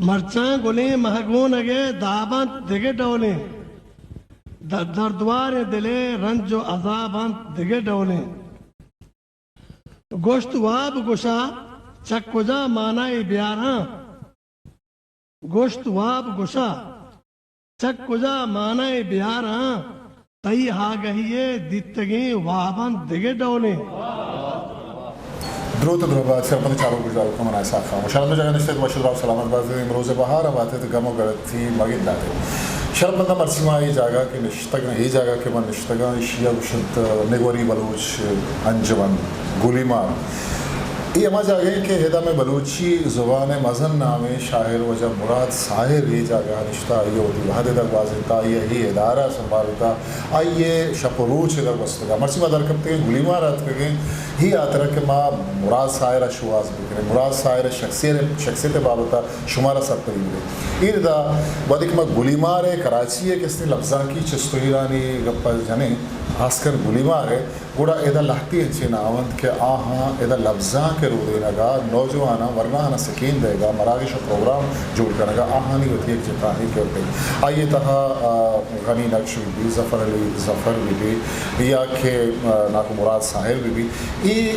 مرچاں گلیں مہگونگ ءِ داب انت دگہ ڈولیں، د-، دردواریں دل ءِ رنج ءُ عذاب انت دگہ ڈولیں۔ گوشت واب گشا چہ کجا مانائے بیاراں؟ گوشت واب گشا چہ کجا مانائے بیاراں؟ تئی آگہی ءِ دیتگیں واب انت دگہ ڈولیں۔ دروت ءُ درہبات شرپند چاروک گوشداروکاں، من اسحاق خان شرپند جاگہ نشتگ، وش ءُ دراہ سلامت بات۔ امروز بہار بات ات، غم ءُ گڑتی مگندات۔ شرپند مرچی ما اے جاگہ کہ نشتگ، اے جاگہ کہ من نشتگاں، ایشی ءَ گوشنت نگوری بلوچ انجمن گلیمار۔ اے ہما جاگہ انت کہ ادا مئے بلوچی زبان ءِ مزن نامیں شاعر واجہ مراد ساحر اے جاگہ ءَ نشتہ، آئی ءَ وتی وہد ادا گوازینتہ، آئی ءَ اے ادارہ ءَ سنبھالتہ، آئی ءَ شپ ءُ روچ ادا گوستگا۔ مرچی ما درکپتگیں گلیمار ءَ اتکگیں، اے ہاترا کہ ما مراد ساحر ءَ شوہاز بکنیں، مراد ساحر ءِ شخصیت، شخصیت ءِ بابت ءَ شمارا سرپدی بدیں۔ اے ردا وہدے کہ ما گلیمار ءِ کراچی ءِ کہ استیں لبزانکی چست ءُ ایرانی گپ ءَ جنیں، خاص کر گلیمار ءِ، گڑا ادا لہتے انچیں نام انت کہ آہاں ادا لبزانک ءِ رودینگ ءَ، نوجواناں، ورناہاناں سکین دئیگ ءَ، مراگش ءُ پروگرام جوڑ کنگ ءَ آہانی وتی یک جتاہیں کردے۔ آئی ءِ تہا، آ، غنی نقش بہ بیت، ظفر علی ظفر بہ بیت، یا کہ، آ، ناکو مراد ساحر بہ بیت۔ اے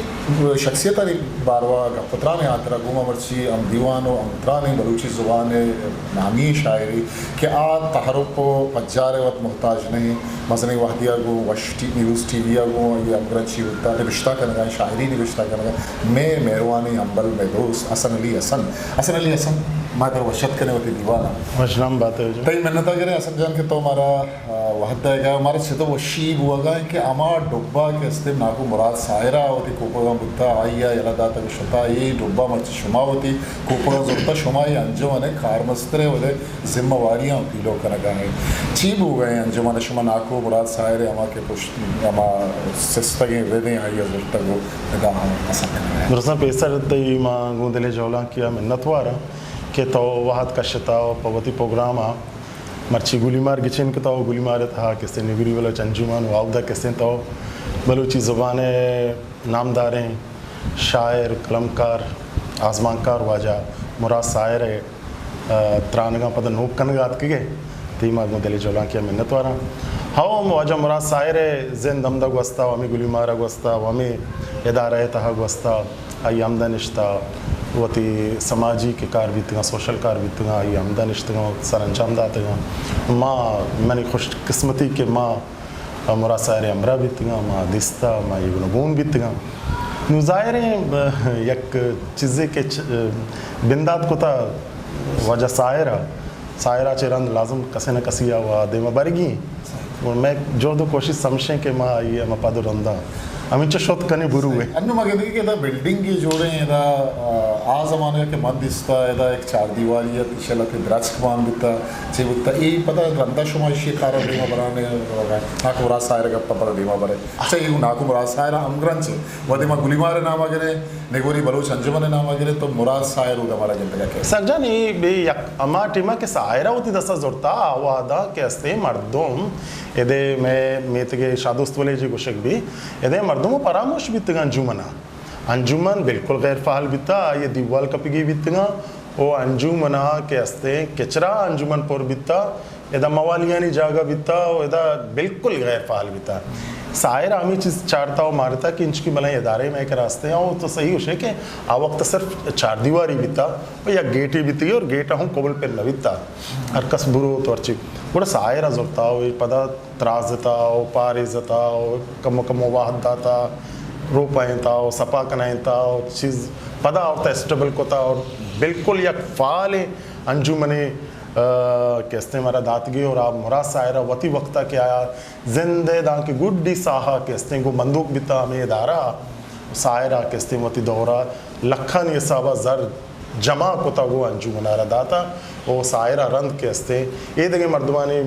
شخصیتانی باروا گپ ءُ تران ءِ ہاترا گوں ما مرچی ہم دیوان ءُ ہم ترانیں بلوچی زبان ءِ نامی شاعرے کہ آ تحرک ءُ پجار ءِ وت محتاج نہ انت۔ مزنیں وہدے ءَ گوں وش ٹی-، نیوز ٹی وی ءَ گوں آئی ءِ ہمگرنچی بوتہ، نبشتہ کنگ ءَ، شاعری نبشتہ کنگ ءَ۔ مئے مہروانیں ہمبل، مئے دوست حسن علی حسن۔ حسن علی حسن، ما ترا وش اتک کنیں وتی دیوان ءَ۔ وش نام بات ئے۔ تئی منت ءَ گریں حسن جان کہ تو مارا، آ، وہد دئیگ ءَ، مارا چد ءُ وشی بوگ ءَ انت کہ ہما ڈبہ کہ استیں ناکو مراد ساحر ءَ وتی کوپگاں بوتہ، آئی ءَ یلہ داتگ ءُ شتہ، اے ڈبہ مرچی شما وتی کوپگاں زرتہ، شما اے انجمن ءِ کارمستر ءِ وھدے ذمہ واریاں پیلو کنگ ءَ ئے۔ چی بوگ ءَ ایں انجمن ءَ؟ شما ناکو مراد ساحر ءِ ہما کہ پشت، ہما سستگیں ردیں آئی ءَ زرتگ ءُ ادا ہم پسند کنگ ءَ ئے۔ درستاں پیسر تئی ما گوں دل ءِ جہلانکی ءَ منت وار آں کہ تو وھد کشتہ ءُ پہ وتی پروگرام ءَ مرچی گلیمار گچین کتہ ءُ گلیمار ءِ تہا کسے نگوری بلوچ انجمن ءُ آودا کسے تو بلوچی زبان ءِ نامداریں شاعر، قلمکار، آزمانکار واجہ مراد ساحر ءِ، آ، ترانگاں پدا نوک کنگ ءَ آتکگ ئے، تئی ما گوں دل ءِ جہلانکی ءَ منت وار آں۔ ہئو، واجہ مراد ساحر ءِ زند ہمدا گوستہ ءُ ہمے گلیمار ءَ گوستہ ءُ ہمے ادارہ ءِ تہا گوستہ، آئی ہمدا نشتہ، وتی سماجی کہ کار بیتگاں، سوشل کار بیتگاں، آئی ہمدا نشتگاں، سرانجام داتگاں۔ ما، منی خوش قسمتی کہ ما مراد ساحر ءِ ہمراہ بیتگاں، ما دیستہ، ما آئی گون گون بیتگاں۔ نوں ظاہر ایں، ب-، یک چیزے کہ چ-، بندات کتہ واجہ ساحر ءَ، ساحر ءَ چہ رند لازم کسے نہ کسے ءَ وا دیما برگی۔ اور مئے جہد ءُ کوشست ہمیش ایں کہ ما آئی ءَ ما پد رنداں۔ ہمینچو شت کنیں برو ئے۔ انوں ما گندگی کہ ادا بلڈنگے جوڑیں، ادا، آ، آ زمانگ ءَ کہ من دیستہ، ادا یک چاردیواری ات، ایشی ءَ لہتے درچک مان بیتہ، چے بیتہ، اے پدا رندا شما ایشی ءِ کار ءَ دیما بران ئے، ناکو مراد ساحر ءِ گپ ءَ پدا دیما برے۔ اچھا، اے ناکو مراد ساحر ءِ ہمگرنچ ایں۔ وھدے ما گلیمار ءِ نام ءَ گریں، نگوری بلوچ انجمن ءِ نام ءَ گریں، تو مراد ساحر اودا مارا گندگ ءَ کئیت۔ اسحاق جان، اے بے یک ہما ٹیم ءَ کہ ساحر ءَ وتی دست ءَ زرتہ، آ وھد ءَ کہ استیں مردم ادے مئے میتگ ءِ شادوست ولیجی گوشگ بی، ادے مردم پراموش بیتگاں انجمن ءَ۔ انجمن بالکل غیر فعال بیتہ، آئی ءِ دیوال کپگی بیتگاں ءُ انجمن ءَ کہ استیں کچرا انجمن پر بیتہ، ادا موالیانی جاگہ بیتہ ءُ ادا بالکل غیر فعال بیتہ۔ ساحر ءَ ہمے چیز چارتہ ءُ مارتہ کہ انچکیں بلائیں ادارے مئے کرا استیں، ءُ تو صحیح گوشے کہ آ وقت صرف چاردیواری بیتہ ءُ یک گیٹے بیتگی اور گیٹ ءَ ہوں کبل پر نہ بیتہ۔ ہر کس بروت ءُ ہرچی۔ گڑا ساحر ءَ زرتہ ءُ پدا ترازتہ ءُ پاریزتہ ءُ کمو کمو وھد داتہ، روپائینتہ ءُ سپا کنائینتہ ءُ چیز پدا آورتہ اسٹیبل کتہ اور بالکل یک فعالیں انجمنے، آ، کہ استیں مارا داتگی اور آ مراد ساحر ءَ وتی وقت ءَ کہ آیا زند ءِ دانکہ گڈی ساہ ءَ کہ استیں گوں بندوک بیتہ ہمے ادارہ ءَ، ساحر ءَ کہ استیں وتی دور ءَ لکھانی حساب ءَ زر جمع کتگ ءُ انجمن ءَ را داتہ ءُ ساحر ءَ رند کہ استیں اے دگہ مردمانی،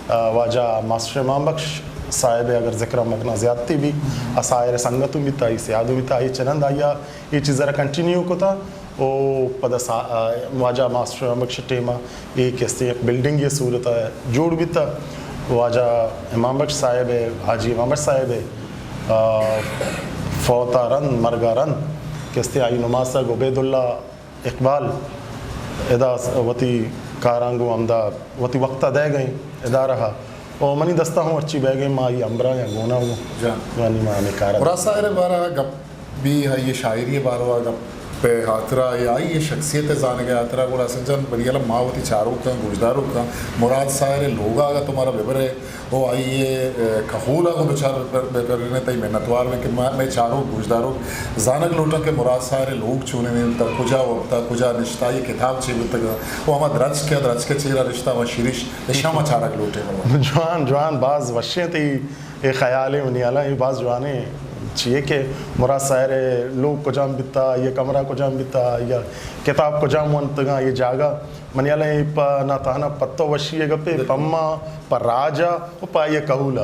آ، واجہ ماسٹر امام بخش صاحب ءِ اگر ذکر ءَ مکناں زیادتی بی، آ ساحر ءِ سنگت اوں بیتہ، آئی سیاد اوں بیتہ، آئی چہ رند آئی ءَ اے چیز ءَ را کنٹینیو کتہ ءُ پدا سا-، آ، واجہ ماسٹر امام بخش ءِ ٹیم ءَ اے کہ استیں یک بلڈنگے صورت ءَ جوڑ بیتہ۔ واجہ امام بخش صاحب ءِ، حاجی امام بخش صاحب ءِ، آ، فوت ءَ رند، مرگ ءَ رند کہ استیں آئی نماسگ عبیداللہ اقبال ادا وتی کاراں گوں ہمدا وتی وقت ءَ دئیگ ءَ ایں ادارہ ءَ۔ و منی دست ءَ ہوں ہرچی بیگ ءَ ایں، ما آئی ہمراہ یا گونا گوں۔ جان۔ یعنی ما ہمیں کار ءَ مراد ساحر ءِ بارہ ءَ گپ بی، آئی ءِ شاعری ءِ بارہ ءَ گپ ءِ ہاترا یا آئی ءِ شخصیت ءِ زانگ ءِ ہاترا، گڑا حسن جان، بنی الم ما وتی چاروکاں، گوشداروکاں، مراد ساحر ءِ لوگ ءَ اگاں تو مارا ببرے، او آئی ءِ، اے، کہول ءَ گوں دچار بہ، بہ، بہ، بہ، تئی منتوار بیں کہ ما، مئے چاروک گوشداروک زانگ لوٹاں کہ مراد ساحر ءِ لوگ چونیں انت، کجا وپتا، کجا نشتا، آئی ءِ کتاب چے بوتگ، او ہما درچک ءَ، درچک ءِ چیرا نشتا، ہما شریش، اشاں ما چارگ لوٹیں۔ جوان، جوان، باز وشیں تئی اے خیال ایں، منی ہیالا اے باز جوانیں چیے کہ مراد ساحر ءِ لوگ کجام بیتا، آئی ءِ کمرہ کجام بیتا، آئی ءِ کتاب کجام ونتگاں، اے جاگہ منی ہیالا اے پہ نہ تہنا پہ تو وشی ءِ گپے، پہ ما، پہ راج ءَ و پہ آئی ءِ کہول ءَ۔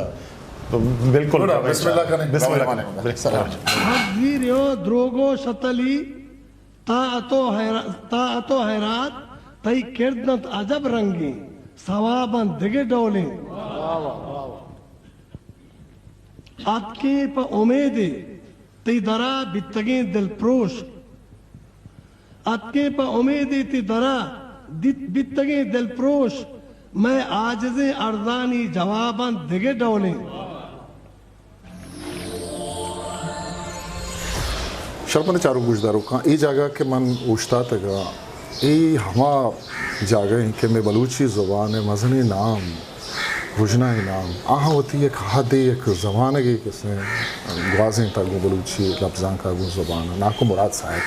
تو بالکل گڑا بسم اللہ کنیں۔ بسم اللہ کنیں۔ بسم اللہ۔ حق زیر یو دروگو شتلی، تا اتو حیرا-، تا اتو حیرات، تئی کرد انت عجب رنگیں، ثواب انت دگہ ڈولیں۔ اتکیں پہ امیدے تئی درا بیتگیں دلپروش، اتکیں پہ امیدے تئی درا دیت بیتگیں دلپروش، مئے عاجزیں ارزانی جواب انت دگہ ڈولیں۔ شرپمند چاروک گوشداروکاں، اے جاگہ کہ من اوشتاتگاں، اے ہما جاگہ ایں کہ مئے بلوچی زبان ءِ مزنیں نام، رژنائیں نام، آہاں وتی یک حدے، یک زمانگے کسے گوازینتا گوں بلوچی لبزانک ءَ گوں زبان ءَ۔ ناکو مراد ساحر،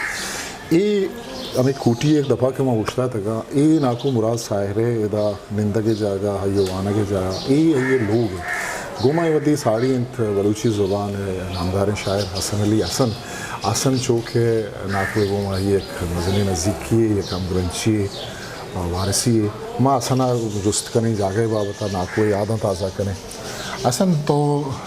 اے ہمے کوٹی ءِ یک دپا کہ ما اوشتاتگاں، اے ناکو مراد ساحر ءِ ادا نندگ ءِ جاگہ، آئی ءِ وانگ ءِ جاگہ، اے آئی ءِ لوگ اِنت۔ گوں ما اے وھدی ساڑی اِنت بلوچی زبان ءِ نامداریں شاعر حسن علی حسن۔ حسن چو کہ ناکو ءِ گوما آئی ءِ یک مزنیں نزیکی یے، یک ہمگرنچی یے، وارثی یے۔ ما حسن ءَ جست کنیں جاگہ ءِ بابت ءَ، ناکو ءِ یاداں تازہ کنیں۔ حسن، تو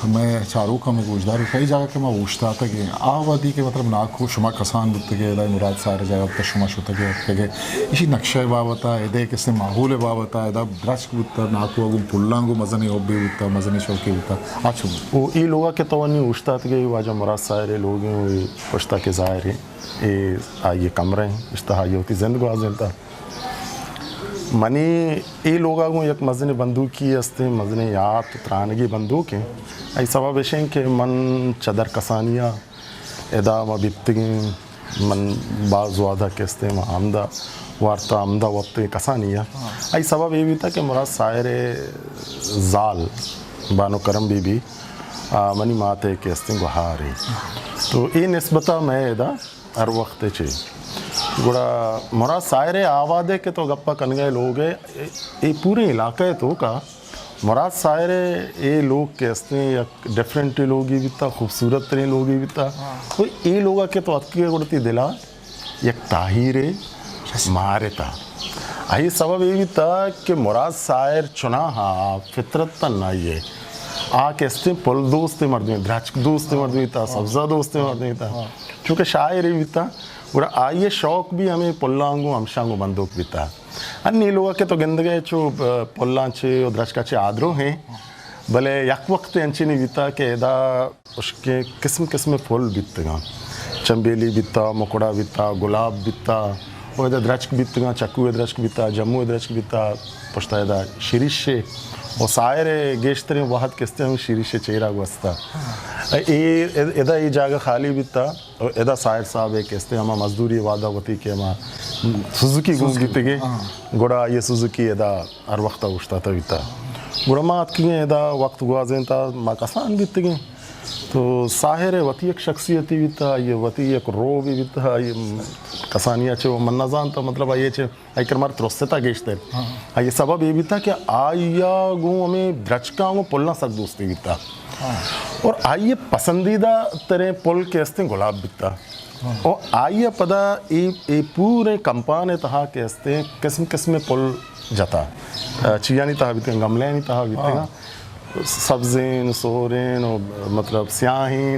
مئے چاروک ءَ، مئے گوشداروک ءَ، اے جاگہ کہ ما اوشتاتگ ایں، آ وھدی کہ مطلب ناکو شما کسان بوتگ ئے، ادا مراد ساحر ءِ جاگہ بوتگ، شما شتگ ئے اتکگ ئے، ایشی نقشہ ءِ بابت ءَ، ادا کسے ماحول ءِ بابت ءَ، ادا درچک بوتگ، ناکو ءَ گوں پلاں گوں مزنیں حبے بوتگ، مزنیں شوقے بوتگ، آ چون بوت؟ او اے لوگ ءَ کہ تو انی اوشتاتگ ئے، واجہ مراد ساحر ءِ لوگ ایں، او اے پشت ءَ کہ ظاہر ایں، اے آئی ءِ کمرہ ایں، اشتہ آئی ءَ وتی زند گوازینتگ۔ منی اے لوگ ءَ گوں یک مزنیں بندوکی استیں، مزنیں یات ءُ ترانگی بندوک ایں۔ آئی سبب اش ایں کہ من چہ درکسانی ءَ ادا ما بیتگیں، من باز وھد ءَ کہ استیں ما ہمدا وارتا، ہمدا وپتگیں کسانی ءَ۔ آئی سبب اے بیتا کہ مراد ساحر ءِ زال بانو کرم بی بی، آ، منی مات ءِ کہ استیں گوہار ایں۔ تو اے نسبت ءَ مئے ادا ہر وخت ءَ چہ۔ گڑا مراد ساحر ءِ آواد ءِ کہ تو گپ ءَ کنگ ءَ ئے، لوگ ءِ، اے، اے پوریں علاقہ ءِ توکا مراد ساحر ءِ اے لوگ کہ استیں یک ڈفرنٹ لوگے بیتا، خوبصورت تریں لوگے بیتا۔ ہاں۔ تو اے لوگ ءَ کہ تو اتکگ ئے گڑا تئی دل ءَ یک تاہیرے مارتا۔ آئی سبب اے بیتا کہ مراد ساحر چناہا فطرت تہنا آئی ءِ، آ کہ استیں پل دوستیں مردمے، درچک دوستیں مردمے بیتا، سبزہ دوستیں مردمے بیتا۔ چونکہ شاعرے بیتا، گڑا آئی ءِ شوق بھی ہمے پلاں گوں، ہمشاں گوں بندوک بیتا۔ انی لوگ ءَ کہ تو گندگ ئے چو، آ، پلاں چہ و درچکاں چہ آدروہ ایں، بلے یک وقت انچنی بیتا کہ ادا اشکیں قسم قسم ءِ پل بیتگاں۔ چنبیلی بیتا، مکڑا بیتا، گلاب بیتا، و ادا درچک بیتگاں، چکو ءِ درچک بیتا، جمو ءِ درچک بیتا، پشتا ادا شریشے و ساحر ءِ گیشتریں وھد کہ استیں ہمے شریشے چیرا گوستا۔ اے، ادا اے جاگہ خالی بیتا۔ ادا ساحر صاحب ءِ کہ استیں ہما مزدوری ءِ وھد ءَ وتی کہ ہما سوزوکی گون بیتگیں، ہاں۔ گڑا آئی ءِ سوزوکی ادا ہر وخت ءَ اوشتاتگ بیتا۔ گڑا ما اتکگیں ادا وقت گوازینتا، ما کسان بیتگیں۔ تو ساحر ءِ وتی یک شخصیتے بیتا، آئی ءِ وتی یک روبے بیتا، آئی کسانی ءَ چہ من نہ زانتا، مطلب آئی ءَ چہ آئی کر مارا ترستا گیشتر۔ ہاں۔ آئی سبب اے بیتا کہ آئی ءَ گوں ہمے درچکاں گوں پلاں سک دوستی بیتا۔ ہاں۔ اور آئی پسندیدہ تریں پل کہ استیں گلاب بیتا۔ ہاں۔ اور آئی پدا اے، اے پورے کمپان تہا کہ استیں قسم قسم پل جتا۔ چیانی تہا بیتگاں، گملیانی تہا بیتگاں۔ ہاں۔ سبزیں، سوریں، و مطلب سیاہیں،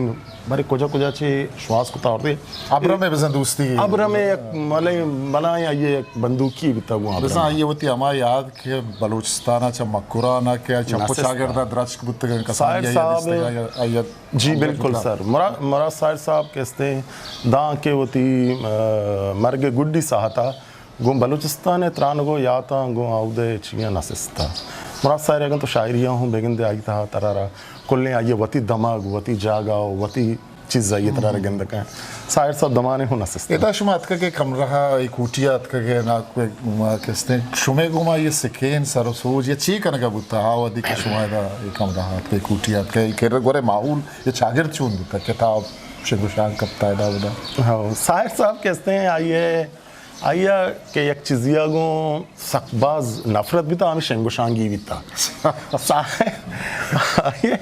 بارے کجا کجا چہ شواز کتا آورتے۔ ابرم ءَ بزاں دوستی۔ ابرم ءَ یک ملائیں، ملائیں آئی ءِ یک بندوکی بیتا گوں ابرم۔ بزاں آئی ءِ وتی ہما یاد کہ بلوچستان ءَ چہ مکران ءَ کہ چپ و چاگرد ءَ درچک بوتگ اَنت، کسانی ساحر آئی ءَ صاحب۔ دیستگ، آئی ءَ، آئی ءَ جی، ہمراہ بالکل بوتگ۔ سر۔ مرا-، مراد ساحر صاحب کہ استیں داں کہ وتی، آ، مرگ ءِ گڈی ساعت ءَ گوں بلوچستان ءِ ترانگ ءُ یاتاں گوں آودہ چیاں نہ سستا۔ مراد ساحر اگاں تو شاعری ءَ ہوں بگندے، آئی تہا ترا را کلیں آئی ءِ وتی دمگ، وتی جاگہ ءُ وتی چیز آئی ءِ ترا را گندگ ءَ۔ ساحر صاحب دمانے ہوں نہ سستا۔ ادا شما اتکگ ئے کمرہ ءَ، اے کوٹی ءَ اتکگ ئے، نا کوئی ما کستیں شمے گوما یہ سکین سر ءُ سوج یا چی کنگا بوتا؟ ہا، وہدی کہ شما ادا اے کمرہ ءَ اتکگ ئے، کوٹی ءَ اتکگ ئے، اے کرا گورے ماحول، یہ چاگرد چون بوتا؟ کتاب شنگ ءُ شانگ کپتا ادا اودا؟ ہاں، ساحر صاحب کستیں آئی ءِ آئی ءَ کہ یک چیزے ءَ گوں سک باز نفرت بیتا، ہمے شنگ ءُ شانگی بیتا۔ ساحر، آئی ءِ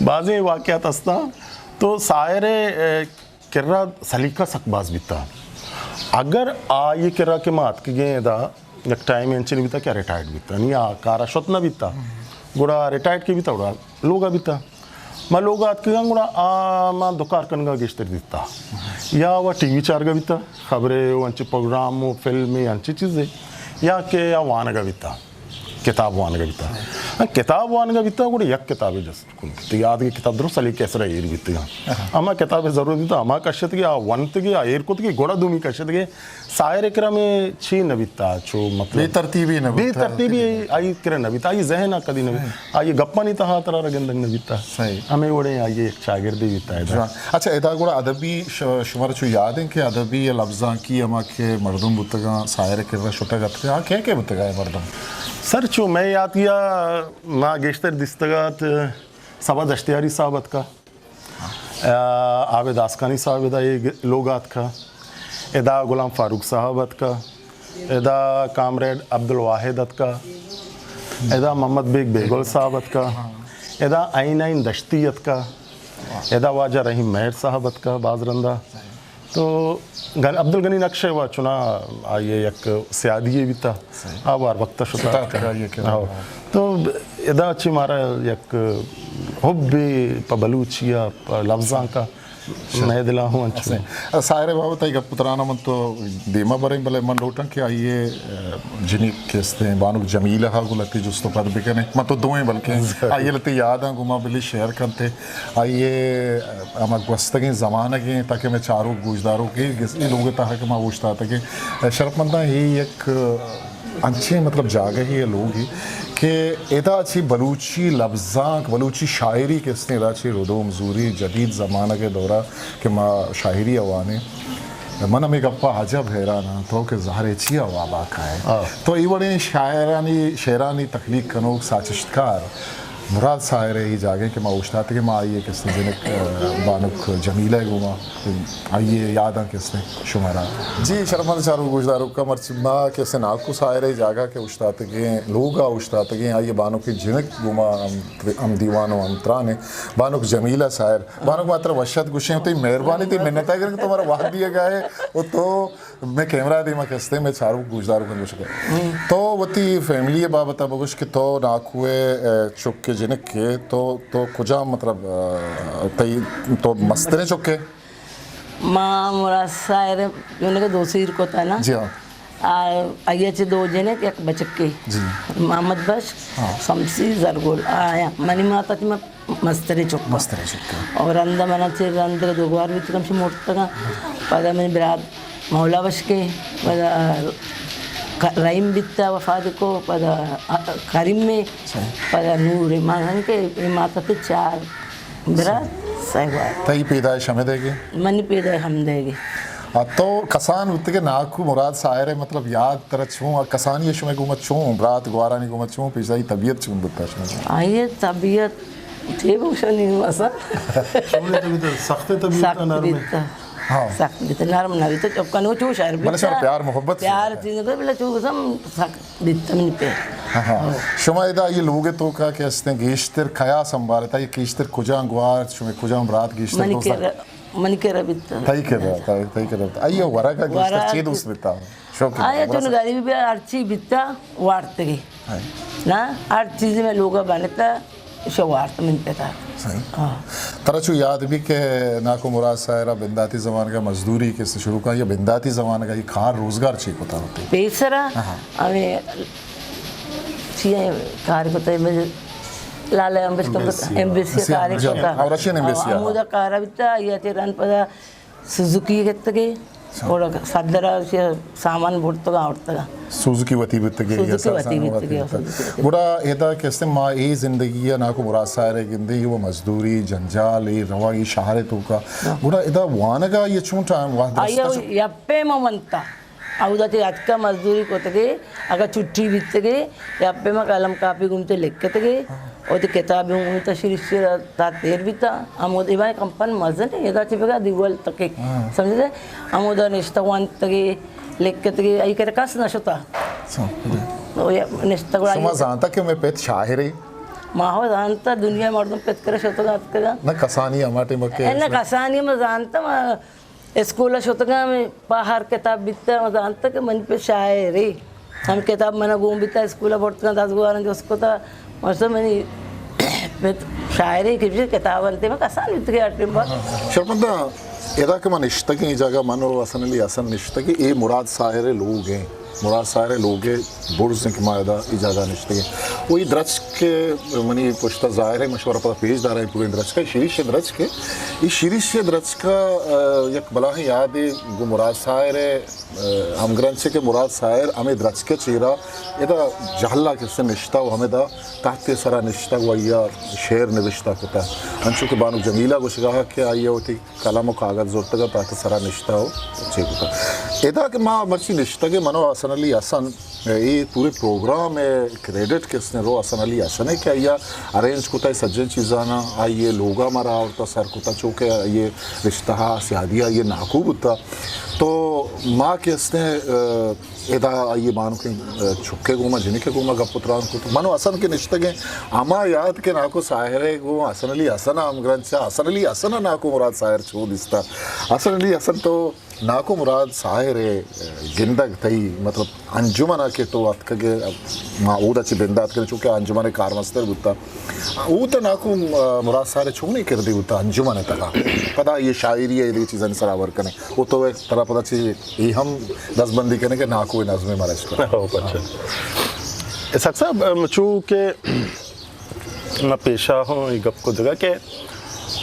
بازیں واقعات ہستاں، تو ساحر ءِ، اے، کرا سلیقہ سک باز بیتا۔ اگر آئی ءِ کرا کہ ما اتکگیں ادا، یک ٹائم انچنی بیتا کہ ریٹائرڈ بیتا، نی آ کارا شت نہ بیتا، گڑا ریٹائرڈ کہ بیتا، گڑا لوگا بیتا۔ ما لوگ ءَ اتکگاں گڑا آ ما دکار کنگا گیشتر دیتا، یا وہ ٹی وی چارگا بیتا، خبرے و انچیں پروگرام و فلمے انچیں چیزے، یا کہ آ وانگا بیتا، کتاب وانگا بیتا۔ آ کتاب وانگا بیتا، گڑا یک کتابے جست کن بیتا، یاد کہ کتاب درو سلیقہ سرا ایر بیتگا۔ ہما کتابے ضرورت بیتا، ہما کشتگی، آ ونتگی، آ ایر کتگی، گڑا دومی کشتگی۔ ساحر ءِ کرا ہمے چی نہ بیتا، چو مطلب بے ترتیبی نہ بے بیتا۔ ترتیبی آئی کرا نہ بیتا، آئی ذہن ءَ کدی نہ بیتا، آئی گپانی تہا ترا را گندگ نہ بیتا۔ صحیح۔ ہمے وڑیں آئی یک چاگردے بیتا ادا۔ جوان۔ اچھا، ادا گڑا ادبی ش-، شمارا چو یاد ہیں کہ ادبی یا لبزانکی ہما کہ مردم بوتگاں، ساحر ءِ کرا شتگ اتکاں، ہاں، کئے کئے بوتگاں اے مردم؟ سر، چو مئے یاد یا ما گیشتر دیستگات صبا دشتیاری صاحب اتکا۔ آ، عابد آسکانی صاحب ادا اے گ-، لوگ ءَ اتکا۔ ادا غلام فاروق صاحب اتکا۔ ادا کامریڈ عبدالواحد اتکا۔ ادا محمد بیگ بیگل صاحب اتکا۔ ادا عین عین دشتی اتکا۔ ادا واجہ رحیم مہر صاحب اتکا باز رندا۔ تو گن-، عبدالغنی نقش ءَ و چنا آئی ءِ یک سیادی یے بیتا۔ صحیح۔ آ وار وقت شتا شتا اتکا۔ اتکا یہ کہ ہاں۔ تو ادا چی مارا یک حبے پہ بلوچی ءَ، پہ لبزانک ءَ مئے دل ءَ ہوں انچو۔ صحیح۔ ساحر ءِ بابت ءَ گپ تران ءَ من تو دیما بریں، بلے من لوٹاں کہ آئی ءِ، ا، جنک کہ استیں بانک جمیلہ ءَ گوں لہتے جست ءُ پد بکنیں۔ من تو دوئیں بلکیں آئی ءِ لہتے یاداں گوں ما بلی شیئر کنتے۔ آئی ءِ ہما گوستگیں زمانگیں تاکہ مئے چاروک گوشداروک اے گس-، اے لوگ ءِ تہا کہ ما اوشتاتگیں، شرپ منداں، اے یک انچیں مطلب جاگہے ءُ لوگے کہ ادا چہ بلوچی لبزانک، بلوچی شاعری کہ استیں ادا چہ ردوم زوری جدید زمانگ ءِ دورا کہ ما شاعری ءَ وانیں۔ من ہمے گپ ءَ عجب حیران آں، تو کہ زہر ءَ چیا واب ءَ کائے؟ آ۔ تو اے وڑیں شاعرانی، شعرانی تخلیق کنوک ساچشتکار مراد ساحر ءِ اے جاگہ کہ ما اوشتاتگیں، ما آئی ءِ کہ استیں جنک، ا، بانک جمیلہ ءِ گوما آئی ءِ یاداں کہ استیں شمارا۔ جی، شرپمند چاروک گوشداروکاں، مرچی ما کہ استیں ناکو ساحر ءِ جاگہ کہ اوشتاتگیں، لوگ ءَ اوشتاتگیں، آئی ءِ بانک جنک گوما ہم، ہم دیوان ءُ ہم تران ایں۔ بانک جمیلہ ساحر، بانک ما ترا وش آتک گوشیں، تئی مہربانی، تئی منت ءَ کہ تو مارا وہد دیگ ءَ ئے ءُ تو مئے کیمرہ ءِ دیما کہ استیں، مئے چاروک گوشداروکاں گوشگ ءَ ئے۔ تو وتی فیملی ءِ بابت ءَ بگوش کہ تو ناکو ءِ، ا، چک ءِ جنک ئے، تو، تو کجام مطلب، ا، تئی، تو مستریں چک ئے؟ ما مراد ساحر ءِ جنک ءَ دو سیر کتا نا۔ جی ہاں۔ آ، آئی ءَ چہ دو جنک، یک بچکے۔ جی۔ محمد بخش، ہاں۔ شمسی، زرگل۔ آیا، منی مات ءَ چہ من مستریں چک۔ مستریں چک۔ اور رندا منا چہ رند دو گوار بیتگ، ہمشی مرتگاں۔ پدا منی برات مولا بخشے، پدا ک-، رحیم بیتا وفات کو، پدا کریم، صحیح۔ پدا نور۔ ما ہن کہ اے مات ءَ چہ چار برات، سئے گوار۔ تئی پیدائش ہمے دئیگے؟ منی پیدائش ہمے دئیگے۔ آ، تو کسان بوتگے ناکو مراد ساحر ءِ، مطلب یاد ترا چون، آ کسانی ءَ شمئے گوما چون، برات گوارانی گوما چون پیش داشت، طبیعت چون بوتا شمئے گوما؟ آئی ءِ طبیعت ٹھیک ہو شنی مثلا۔ چونیں طبیعت؟ سخت طبیعت، سخت نرم؟ بیتا۔ ہاں۔ سخت بیتا، نرم نہ بیتا، چپ کنو چو شر بیتا۔ بلے شر پیار محبت سے پیار بیتا۔ چیز کو بلے چو سم سخت بیتا منی پہ۔ ہاں، ہاں۔ ہاں۔ شما ادا یہ لوگ توکا کہ استیں گیشتر کیا سنبھالتا، یہ گیشتر کجام گوار، شما کجام برات گیشتر منی دوست کرا، منی کرا بیتا۔ تئی کرا، تئی، تئی کرا بیتا۔ آئی ورگا گیشتر ورگ چی دوست بیتا؟ شوق اے چون غریبی ہر چی بیتا وارتگی۔ ہاں۔ نا، ہر چیز میں لوگا بنتا، شو وارت من پتا۔ صحیح۔ ہاں۔ ترا چو یاد بھی کہ ناکو مراد ساحر ءَ بنداتی زمانگ ءَ مزدوری کہ شروع کا یا بنداتی زمانگ ءَ یہ کار روزگار چی کتا ہوتے؟ پیسرا، ہاں۔ ہمیں چیئے کار کتا، لالا امبیس کو ایمبیسی۔ ایمبیسی ایمبیسی کار جی، کتا۔ اور رشین ایمبیسی، ہاں۔ ہمودا کار بیتا، یا تیران پدا سوزوکی گتگے، گڑا صدر ءَ چہ سامان برتگ ءُ آورتگ۔ سوزکی وتی بیتگ ئے، سوزکی وتی بیتگ ئے، سوزکی وتی۔ گڑا ادا کہ استیں ما اے زندگی ءَ ناکو مراد ساحر ءَ گندیں، اے وہ مزدوری، جنجال، اے رواں اے شہر ءِ توکا۔ ہاں۔ گڑا ادا وانگ ءَ آئی ءَ چون ٹائم وہد آئی ءَ رستہ؟ یپے ما ونتا۔ اودا چہ اتکا مزدوری کتگے، اگاں چھٹی بیتگے، یپے ما قلم کاپی گون تے لکتگے، وتی کتاب گون تے شریشی را تا تیر بیتا، ہمود ایوان کمپن مزن ادا چہ بگا دیوال تکے۔ ہاں۔ سمجھتے؟ ہمودا نشتہ وانتگے، لکتگے، ای کرا کس نہ شتا۔ سم-، او یا نشتہ گڑا شما یہ زانتا کہ میں پت شاعر ہے؟ ما ہو زانتا، دنیا مردم پت کرا شتگا اتکگا۔ نہ کسانی ہما ٹائم کہ اے نہ کسانی ما زانتا، ما اسکول ءَ شتگاں، ہمے پہ ہر کتاب بیتا، من زانتا کہ منی پت شاعرے۔ ہم کتاب منا گون بیتا، اسکول ءَ برتگاں، دزگوارن جست کتا، ماشاءاللہ منی پت شاعرے کہ کتاب انتے، من کسان بیتگے ہر ٹائم با۔ شرپندہ، ادا کہ من نشتگیں اے جاگہ، من و حسن علی حسن نشتگیں، اے مراد ساحر ءِ لوگ ایں۔ مراد ساحر ءِ لوگ ءِ برز ایں کہ ما ادا اے جاگہ نشتگیں۔ و اے درچک منی پشت ءَ ظاہر ایں، من شمارا پدا پیش داراں اے پوریں درچک ءَ، شریش ءِ درچک ءَ۔ اے شریش ءِ درچک ءَ، آ، یک بلاہیں یادے گوں مراد ساحر ءِ، آ، ہمگرنچ کہ مراد ساحر ہمے درچک ءِ چیرا ادا جہلا کہ استیں نشتہ و ہمدا تحت ءِ سرا نشتہ و آئی ءَ شعر نبشتہ کتہ۔ انچو کہ بانک جمیلہ گوشگا کہ آئی ءَ وتی قلم و کاغذ زرتگ ءُ تحت ءِ سرا نشتہ و چے کتہ۔ ادا کہ ما مرچی نشتگیں، من و حسن علی حسن، اے پورے پروگرام ءِ کریڈٹ کہ استیں رو حسن علی حسن ءِ کہ آئی ءَ ارینج کتہ اے سجیں چیزاناں، آئی ءِ لوگا مارا آورتہ سر کتہ، چو کہ آئی ءِ رشتہ ءَ سیادی آئی ءِ ناکو بوتہ۔ تو ما کہ استیں، ادا آئی ءِ بانکیں، آ، چکے گوما، جنکے گوما گپ و تران کت۔ من و حسن کہ نشتگیں، ہما یات کہ ناکو ساحر ءِ گوں حسن علی حسن ءَ ہمگرنچ ءَ، حسن علی حسن ءَ ناکو مراد ساحر چو دیستا۔ حسن علی حسن تو ناکو مراد ساحر ءِ، آ، گندگ تئی، مطلب، انجمن ءَ کہ تو اتکگ ئے، ما اودا چہ بندات کنیں، چونکہ انجمن ءِ کارمستر بوتا۔ اودا ناکو، آ، مراد ساحر ءِ چونیں کردے بوتا انجمن ءِ تہا؟ پدا اے شاعری ءِ دگہ چیزانی سرا ہبر کنیں۔ او تو ایک طرح پدا چی اے ہم دزبندی کنیں کہ ناکو ءِ نظم ءَ مارا اشکت۔ ہو، اچھا۔ اسحاق صاحب، ام، چو کہ ما پیشا ہوں اے گپ کتگا کہ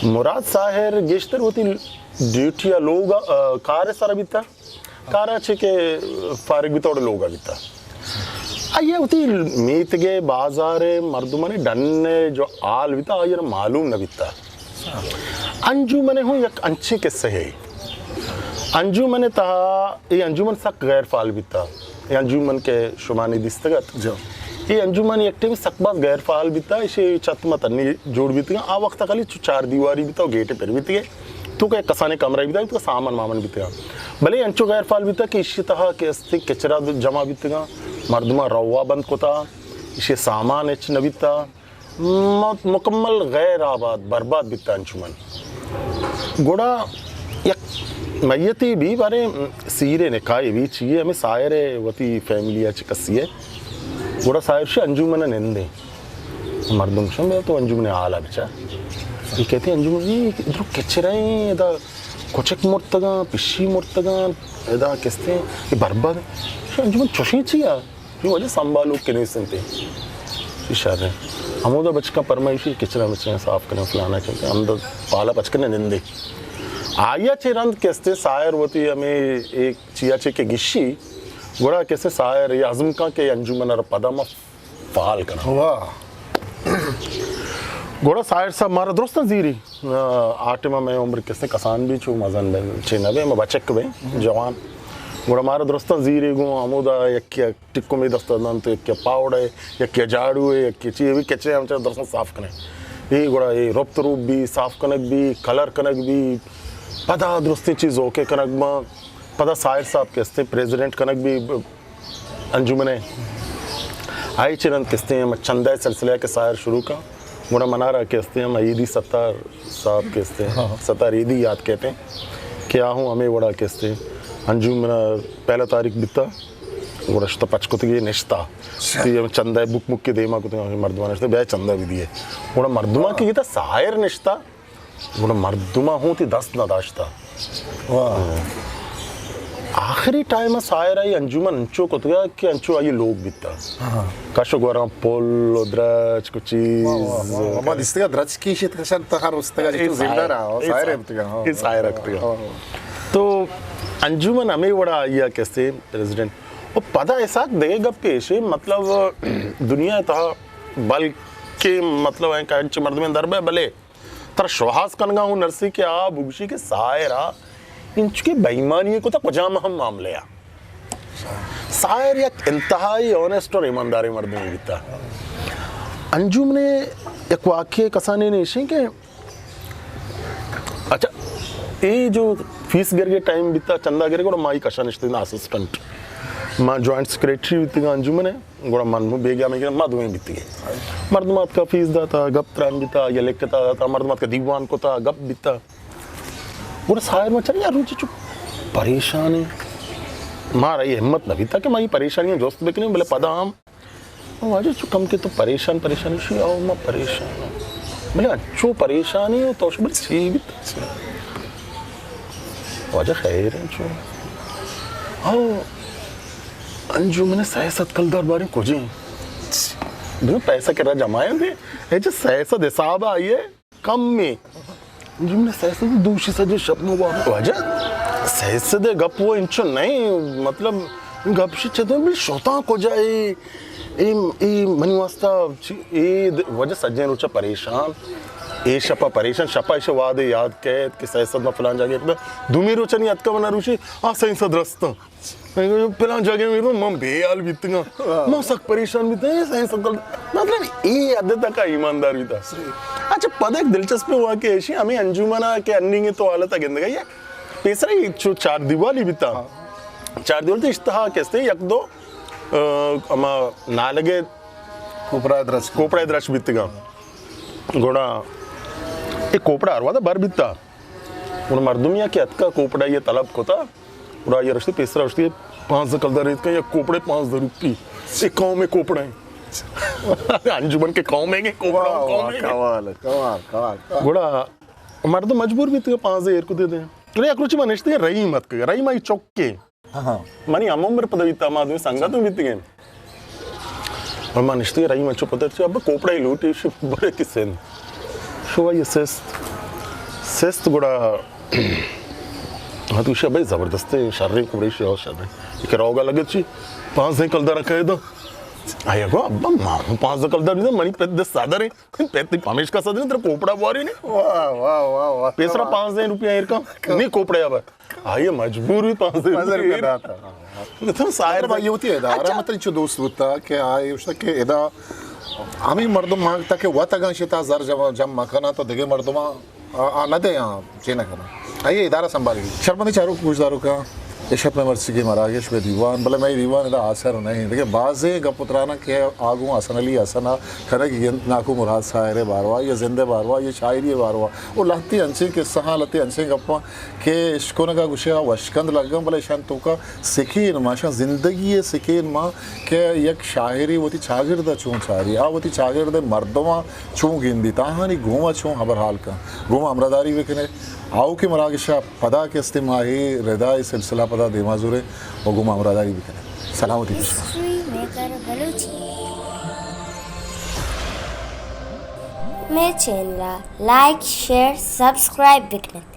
مراد ساحر گیشتر وتی ڈیوٹی ءَ لوگ ءَ، آ، کار ءِ سرا بیتا۔ کار ءَ چہ کہ فارغ بیتا، اوڑے لوگ ءَ بیتا۔ آئی ءَ وتی میتگ ءِ بازار ءِ مردمانی ڈن ءِ جو حال بیتا، آئی ءَ معلوم نہ بیتا۔ انجمن ءِ ہوں یک انچیں قصہ ہے۔ انجمن ءِ تہا، اے انجمن سک غیر فعال بیتا۔ اے انجمن کہ شما نی دیستگ ات۔ جو۔ اے انجمن یک ٹائم سک باز غیر فعال بیتا، ایشی چھت مت انی جوڑ بیتگا۔ آ وقت خالی چو چار دیواری بیتا و گیٹ پر بیتگے۔ تو کہ کسانیں کمرہ بیتا، تو سامان مامان بیتگا۔ بلے انچو غیر فعال بیتا کہ ایشی تہا کہ استے کچرا جمع بیتگا، مردماں روا بند کتا، ایشی سامان ہچ نہ بیتا۔ م-، مکمل غیر آباد، برباد بیتا انچو من۔ گڑا یک میتے بی، بارے سیر نکاح بی، چیے ہمیں ساحر ءِ وتی فیملی ءَ چہ کسی ءَ۔ گڑا ساحر شی انجمن ءَ نندیں۔ مردم شم بیا تو انجمن ءِ حال ءَ بچار۔ یہ کہتے ہیں انجمن، یہ ادھر کچرا ہیں، ادا کچک مرتگاں، پشی مرتگاں، ادا کستے ہیں، یہ برباد ہیں۔ شی انجمن چوشیں چی ہے؟ یہ وجہ سنبھالوک کہ نیست انت۔ یہ شر ہے۔ ہمودا بچکاں پرمائشی کچرا مچرا صاف کریں، فلانا کریں، ہم پالا پچ کریں نندے۔ آیا چہ رند کستے ساحر وتی ہمیں ایک چیا چہ کہ گشی، گڑا کسے ساحر یہ عزم کاں کہ انجمن ءَ را پدا ما فعال کناں۔ واہ۔ گڑا ساحر صاحب مارا درستاں زیری، آ، آ ٹائما مئے عمر کسے کسان بی چو مزن بے، چے نہ بے، ما بچک بے، جوان۔ گڑا مارا درستاں زیری گوں ہمودا یکی ٹکو می دست دنت، یکی پاوڑے، یکی جاڑو ہے، یکی چی بھی کچرے ہم چا درستاں صاف کنے۔ اے گڑا اے ربط روپ بی، صاف کنگ بی، کلر کنگ بی، پدا درستیں چیز اوکے کنگ ما، پدا ساحر صاحب کستے پریزیڈنٹ کنگ بی، انجمن ءِ۔ آئی چہ رند کستے ہم چندہ ءِ سلسلہ کہ ساحر شروع کا، گڑا منارا کستے ہم ایدی ستار صاحب کستے، ہاں۔ ستار ایدی یاد کہتے ہیں کہ آ ہوں ہمیں وڑا کستے انجمن ءَ پہلا تاریخ بیتا، گڑا شتا پچ کتگی نشتا۔ اچھا۔ تی ہم چندہ ءِ بک مک کے دیما کتگی، مردمان نشتا، بیا چندہ بھی دیے۔ گڑا مردمان کی گیتا ساحر نشتا، گڑا مردماں ہوں تی دست نہ داشتا۔ واہ۔ آخری ٹائم ساحر آئی انجمن انچو کتگا کہ انچو آئی لوگ بیتا۔ ہاں۔ کش و گوراں پل و درچک و چیز۔ واہ، واہ، واہ۔ ما دیستگا درچکی شت کشن تہر استگا اے جتو زندہ ساحر، رہا، اے ساحر ساحر، بیتگا، ہاں۔ اے ساحر بیتگا۔ واہ، واہ۔ تو انجمن ہمے وڑا آئی ء کسے پریزیڈنٹ۔ و پدا اسحاق دگہ گپے ایشے، مطلب، دنیا ء تہا بلکیں، مطلب، انچیں مردمے در بئے، بلے ترا شوہاز کنگا ہوں نرسی کہ آ بگوشی کہ ساحر آ انچکے بے ایمانی کتا کجام ہم معاملے آ۔ ساحر یک انتہائی اونیسٹ اور ایمانداریں مردمے بیتا۔ انجمن ء یک واقعے کسانیں ایشیں کہ اچھا، اے جو فیس گرگے ٹائم بیتا، چندہ گرگے، گڑا مائی کشا نشتگیں اسسٹنٹ۔ ما جوائنٹ سیکرٹری بیتگاں انجمن ء، گڑا من بیگا میں ما دوئیں بیتگیں۔ مردم آتکا فیس داتا، گپ تران بیتا، یا لکھتا داتا، مردم آتکا دیوان کتا، گپ بیتا۔ گڑا ساحر ما چلی یا روچی چو پریشان ہیں۔ مارا یہ ہمت نہ بیتا کہ ما یہ پریشانیاں جست بکنیں، بلے پدا ہم او واجہ چو کم کہ تو پریشان، پریشان شی، او ما پریشان ہوں۔ بلے انچو پریشانی ہو تو شو بلے چی بیت؟ واجہ خیر ہیں چو۔ او انجمن سئے سد کلدار باریں کجیں؟ بلے پیسہ کرا جمع ہیں دے۔ اے جو سئے سد حساب آئی ہے، کم میں۔ جی، من سئے سد دوشی سجے شپ مو با۔ واجہ، سئے سد گپ وہ انچو نہیں، مطلب، گپ شی چدو بل شوتاں کجا اے، اے، اے منی واسطہ چی، اے د-، واجہ سجیں روچا پریشان، اے شپا پریشان، شپا ایشی وعدے یاد کیت کہ سئے سد ما فلان جاگے، دومی روچا نہیں اتکا منا روشی، آ سئے سد رستاں۔ پلان جاگہ میرو من بے حال بیتگاں۔ واہ۔ من سک پریشان بیتگاں، اے سائنس عقل۔ مطلب، اے حد تک ایماندار بیتا۔ صحیح۔ اچھا، پدا ایک دلچسپ واقعہ ایشی، ہمیں انجمنا کہ انیگیں تو حالتا گندگا یا پیسرا ہی چو چار دیوالی بیتا۔ ہاں۔ چار دیوال تو اشتہا کستے یک دو، آ، ہما نالگے کوپڑا درچ۔ کوپڑا درچ بیتگا۔ گڑا اے کوپڑا ہر وہدا بر بیتا۔ گڑا مردمیا کہ اتکا کوپڑا یہ طلب کتا، گڑا یہ رشتے پیسرا رشتے پانزدہ کلدار ریت کن، یک کوپڑے پانزدہ روپی۔ اے قوم کوپڑا ہیں۔ انجمن کے قوم ہیں کہ کوپڑا واہ، قوم واہ، ہیں۔ کمال، کمال، کمال، کمال۔ گڑا مردم مجبور بیت کہ پانزدہ ایر کو دے دیں۔ گڑا یک روچی من نشتے رحیم اتکا، رحیم آئی چک کے۔ ہاں، ہاں۔ منی ہم عمر پدا بیتا، ما دوئیں سنگت ہم بیتگیں۔ اور ما نشتے رہی، من چو پتر چو، ابا کوپڑا ہی لوٹی، شو بڑے کی سند۔ شو یہ سست۔ سست گڑا، ہاں تو شو بھائی زبردست ہے، شر ہے، کوپڑے شو شر ہے۔ کہ روگا لگت چی، پانزدہ کلدار کہے دو۔ آیا گو، ابا ما پانزدہ کلدار نہیں، منی پہ دس سادر ہے۔ پہ تی پمیش کا سادر ہے، تیرا کوپڑا بواری نہیں۔ واہ، واہ، واہ، واہ۔ پیسرا پانزدہ روپیہ ایر کا، نہیں کوپڑے ابا۔ آئی مجبور ہوئی پانزدہ پانزدہ روپیہ روپیہ داتا۔ تو ساحر مطلب، آئی ہوتی ہے ادارہ، اچھا۔ مطلب، چو دوست ہوتا کہ آئی ہوتا کہ ادا ہمیں مردم مانگتا کہ وت اگاں شتا زر جمع، جمع مکنا تو دگے مردم آ، آ، آ نہ دے، آ، چے نہ کنا۔ آئی ادارہ سنبھالی۔ شرمندی چاروک گوشداروکاں، اشت میں مرچیگیں مراگش میں دیوان، بلے میں دیوان ادا آسر نہیں۔ دیکھیں، بازیں گپ اترانا کہ آگوں حسن علی حسن آ، کھنگ گند ناکو مراد ساحر باروا، یا زندہ باروا، یا شاعری باروا۔ وہ لہتی انچیں قصہ ہاں، لہتی انچیں گپاں۔ کہ اشکنگا گوشے آ وشکند لگاں، بلے اشان توکا سکین ما، اشان زندگی ء سکین ما کہ یک شاعرے وتی چاگرد ء چون چاری، آ وتی چاگرد ء مردماں چون گندی، تاہانی گوما چون ہبر حال کن، گوما ہمراہداری بکنے۔ آؤکیں مراگشا پدا کہ استے ماہی ردا ء سلسلہ پدا دیما زورے و گوما ہمراہداری بکنے۔ سلامتی بشما۔ History maker Balochi. مئے چینل ء لائک، شیئر، سبسکرائب بکنت۔